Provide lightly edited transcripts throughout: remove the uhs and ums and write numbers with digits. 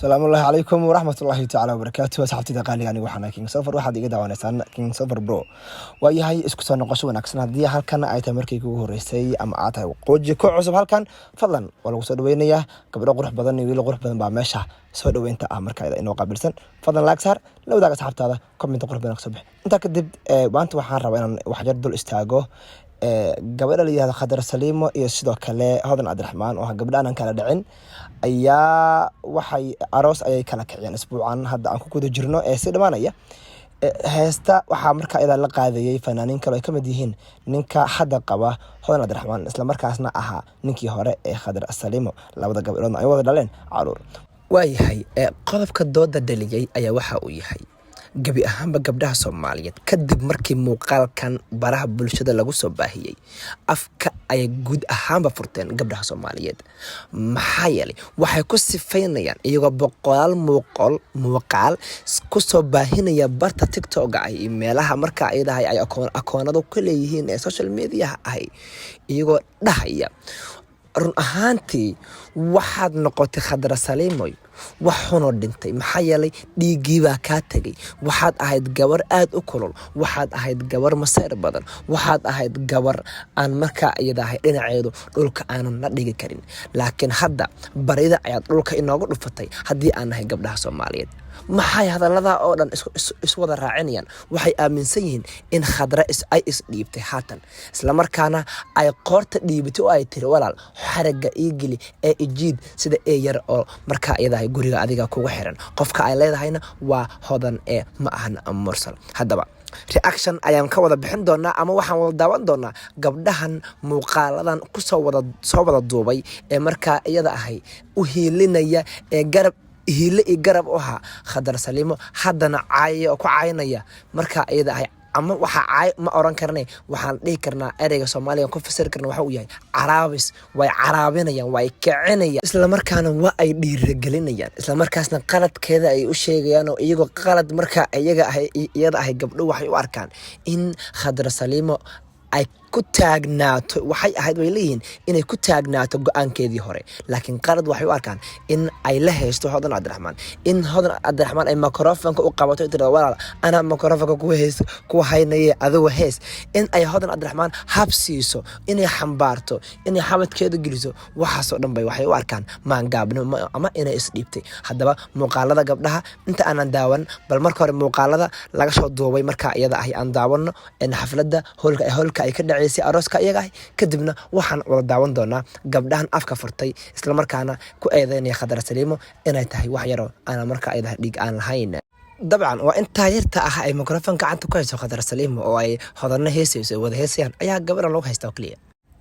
Asalaamu ullahi calaykum waraxmatullaahi tacaala wabarakaatu. Asxaabtida qaaliga, anigu waxaan King Sofar, waxaad iga daawanaysaan King Sofar Bro. Waayahay, isku soo noqosho wanaagsan. Haddii halkan ay tahay markii kugu horeysay ama aad tahay qooji ku cusub halkan, fadlan waa lagu soo dhaweynayaa. Gabdho qurux badan iyo wiilo qurux badan baa meesha soo dhaweynta ah marka inoo qaabilsan. Fadlan like saar, la wadaag asxaabtaada, comment qurux badan kasoo bix. Intaa kadib, maanta waxaan rabaa inaan waxyar dul istaago gabadha la yihahdo Khadar Saliimo iyo sidoo kale Hodan Cabdiraxmaan, oo ah gabdha aanan kala dhicin. Ayaa waxay aroos ayay kala kiciyeen isbuucan hadda aan ku guda jirno ee si dhamaanaya. Heesta waxaa markaa iyadaa la qaadayay fanaaniin kale ay ka mid yihiin ninka hadda qaba Hodan Cabdiraxmaan, islamarkaasna ahaa ninkii hore ee Khadar Saliimo. Labada gabdhoodna ay wada dhaleen caruur. Waayahay, qodobka dooda dhaliyey ayaa waxa uu yahay gebi ahaanba gabdhaha Soomaaliyeed, kadib markii muuqaalkan baraha bulshada lagu soo baahiyey, afka ayay guud ahaanba furteen gabdhaha Soomaaliyeed. Maxaa yeelay, waxay ku sifaynayaan iyagoo boqolaal muuqaal kusoo baahinaya barta TikToka ah iyo meelaha markaa ayadahay ay akoonadu ku leeyihiin ee social mediaha ahay, iyagoo dhahaya: "Run ahaantii waxaad noqotay, Khadra Saliimoy, wax xunoo dhintay. Maxaa yeelay, dhiiggiibaa kaa tegay. Waxaad ahayd gabar aad u kulul, waxaad ahayd gabar masayr badan, waxaad ahayd gabar aan markaa iyadahay dhinaceedu dhulka aanan la dhigi karin, laakiin hadda barida ayaad dhulka inooga dhufatay haddii aan nahay gabdhaha Soomaaliyeed." Maxay hadallada oo dhan isu wada raacinayaan? Waxay aaminsan yihiin in Khadra ay isdhiibtay haatan, islamarkaana ay qoorta dhiibatay oo ay tiri: "Walaal, xaragga ii geli ee ijiid sida ee yar oo markaa iyadahay guriga adiga kugu xiran." Qofka ay leedahayna waa Hodan ee ma ahan Mursal. Haddaba reaction ayaan ka wada bixin doonaa ama waxaan wada daawan doonaa gabdhahan muuqaaladan kusoo wada soo wada duubay ee markaa iyada ahay u hiilinaya ee garab hiile iyo garab u ahaa Khadar Saliimo, haddana caayaya oo ku caynaya markaa iyada ahay. Ama waxa caay ma oran karne, waxaan dhihi karnaa ereyga Soomaaliga ku fasiri karna waxa uu yahay caraabis. Way caraabinayaan, way kicinayaan, islamarkaana waa ay dhiirigelinayaan, islamarkaasna qaladkeeda ay u sheegayaan oo iyagoo qalad markaa iyaga ahay iyada ahay. Gabdho waxay u arkaan in Khadar Saliimo ay ku taagnaato, waxay ahayd, way leeyihiin, inay ku taagnaato go-aankeedii hore, laakiin qalad waxay u arkaan in ay la haysto Hodan Cabdiraxmaan, in Hodan Cabdiraxmaan ay microfonka u qabato, tirado: "Walaal, anaa microfonka ku heys ku haynaye, adigu hees." In ay Hodan Cabdiraxmaan hab siiso, inay xambaarto, inay xabadkeeda geliso, waxaasoo dhan bay waxay u arkaan maangaabnimo ama inay isdhiibtay. Haddaba muuqaalada gabdhaha inta aanan daawan, bal marka hore muuqaalada laga soo duubay markaa iyada ahi aan daawano xafladda hoolka ay ka dhaceysay arooska iyaga ahi. Kadibna waxaan wada daawan doonaa gabdhahan afka furtay, islamarkaana ku eedeynaya Khadar Saliimo inay tahay wax yaroo aanan markaa iyada dhiig aan lahayn. Dabcan waa intaa yarta ah ay microphone gacanta ku hayso Khadar Saliimo oo ay Hodanna heesayso, ay wada heesayaan, ayaa gabadha lagu haystaa oo keliya.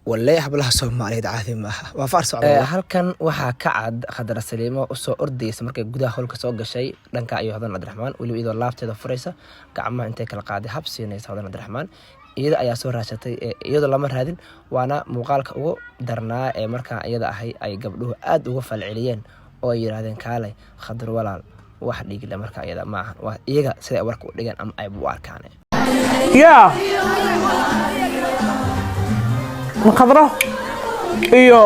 Walle hablaha Soomaaliyeed caadi maaha, waa faar socda. Halkan waxaa ka cad Khadar Saliimo usoo ordaysa markay gudaha howlka soo gashay dhanka iyo Hodan Cabdiraxmaan, weliba iyadoo laabteeda furaysa, gacmaha intay kala qaaday hab siinaysa Hodan Cabdiraxmaan. Iyada ayaa soo raadsatay, iyadoo lama raadin. Waana muuqaalka ugu darnaa ee markaa iyada ahay ay gabdhuhu aada uga falceliyeen oo ay yidhaahdeen: "Kaalay Khadar walaal, wax dhiigle markaa iyada ma ahan." Waa iyaga siday warka u dhigeen ama ayba u arkaan. Yaa Khadro iyo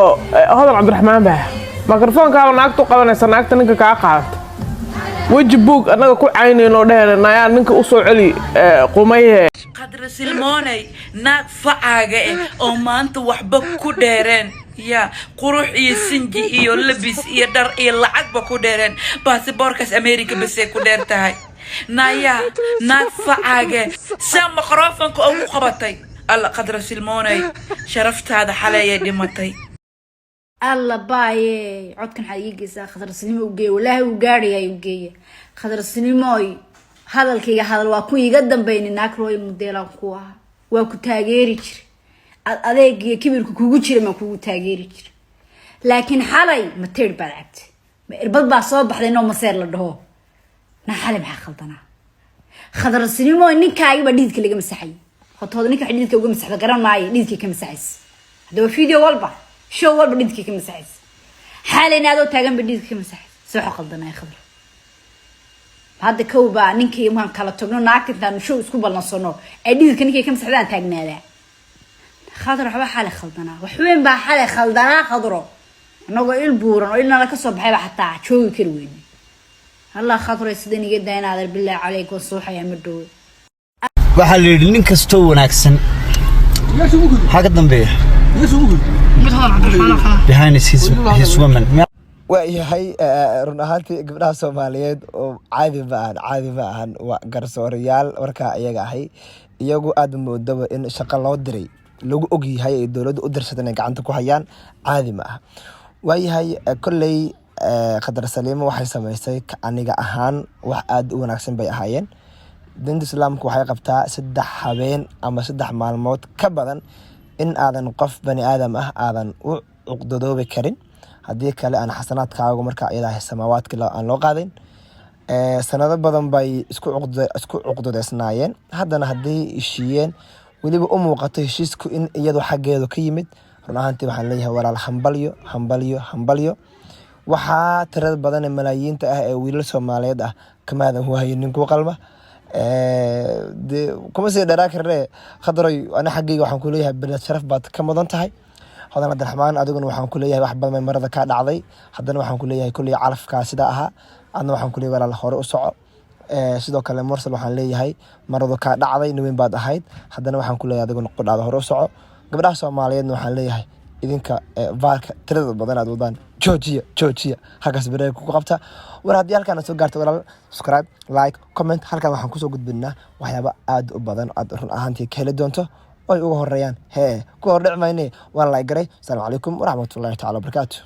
Hodan Cabdiraxmaan baa mikrofoonkaaba naagta u qabanaysa, naagta ninka kaa qaadata weji buug annaga ku caynayno, dhehena nayaa ninka u soo celi qumaye. Qadra Silmoonay, naag facaaga eh oo maanta waxba ku dheereen, ya qurux iyo sinji iyo labis iyo dhar iyo lacagba ku dheereen, baasiboorkaas America basay ku dheer tahay. Naya, naag facaage saa mikrofonka ugu qabatay. Alla, Qadra Silmoonay, sharaftaada xaleeyay dhimatay. Alla baaye, codkan waxaad ii geysaa Khadar Sinimo u geeya. Walaahi uu gaadhayaa, u geeya. Khadar Sinimooy, hadalkayga hadal waa ku iga dambayni. Naag rooy mudeelaan ku ahaa, waa ku taageeri jira. Ad adeegiyo kibirka kugu jira maan kugu taageeri jira, laakiin xalay ma teer baad cabtay, ma irbad baa soo baxday noo maseer la dhaho. Na xalay maxaa khaldanaa, Khadar Sinimooy? Ninkaagiba dhididka laga masaxay hotooda. Ninka wax dhididka uga masaxda garan maayo, dhididkay ka masaxaysa. Haddaba video walba, show walba dhididkay ka masaxaysa. Xalayna adoo taagan ba dhididka ka masaxaysa. Soo qaldanaya, Khadar? Hadda kow baa ninkii maan kala tagno, naagta intaanu show isku ballansano ay dhididka ninkay ka masaxdaan taagnaadaa. Khadar, waxba xalay khaldanaa, wax weyn baa xalay khaldanaa. Khadro, anagoo il buuran oo ilnala kasoo baxayba xataa joogi kari weyne. Allah Khadray, sidan iga daa in adeer, bilaahi caleyk, waan suuxayaa ma dhowe. Waxaa la yidhi nin kastoo wanaagsan maxaa ka dambeeya? Behind is his woman. Waayahay, run ahaantii gabdhaha Soomaaliyeed oo caadi ma ahan, caadi ma ahan. Waa garsoorayaal markaa iyaga ahay, iyagu aada moodaba in shaqo loo diray, lagu ogyahay, ay dowladda u dirsata inay gacanta ku hayaan. Caadi ma aha. Waayahay, kolley Khadar Saliimo waxay samaysay aniga ahaan wax aada u wanaagsan bay ahaayeen. Diinta Islaamku waxay qabtaa 3 habeen ama 3 maalmood ka badan in aadan qof bani aadam ah aadan u cuqdadoobi karin, haddii kale aan xasanaadkaagu marka iyada ah samaawaadka aan loo qaadayn. Sanado badan bay isku cuqdadeysnaayeen. Haddana hadday heshiiyeen, weliba u muuqato heshiisku in iyadu xaggeedu ka yimid, run ahaantii waxaan leeyahay walaal, hambalyo, hambalyo, hambalyo. Waxaa tirada badan ee malaayiinta ah ee wiilal Soomaaliyeed ah kamaadan waayinin ku qalma. Dee kuma sii dheeraa karne. Khadroy, ani xaggayga waxaan ku leeyahay beled sharaf baad ka mudan tahay. Hodan Cabdiraxmaan, adiguna waxaan ku leeyahay wax badan bay marada kaa dhacday. Haddana waxaan ku leeyahay kulley calafkaa sidaa ahaa. Adna waxaan ku leeyahay walaal, hore u soco. Sidoo kale Mursal waxaan leeyahay maradu kaa dhacday, nin weyn baad ahayd. Haddana waxaan ku leeyahay adiguna qudhaada hore u soco. Gabdhaha Soomaaliyeedna waxaan leeyahay idinka vaarka tirada badan aad wadaan joojiya, joojiya. Halkaas bareeg ku qabta. War haddii halkaan aad soo gaarto walaal, subscribe, like, comment. Halkan waxaan kusoo gudbinaa waxyaabo aad u badan aad run ahaantii ka heli doonto, oy uga horeeyaan hee ku hordhici mayne. Waan like garay. Asalaamu calaykum waraxmatullahi tacala wabarakaatu.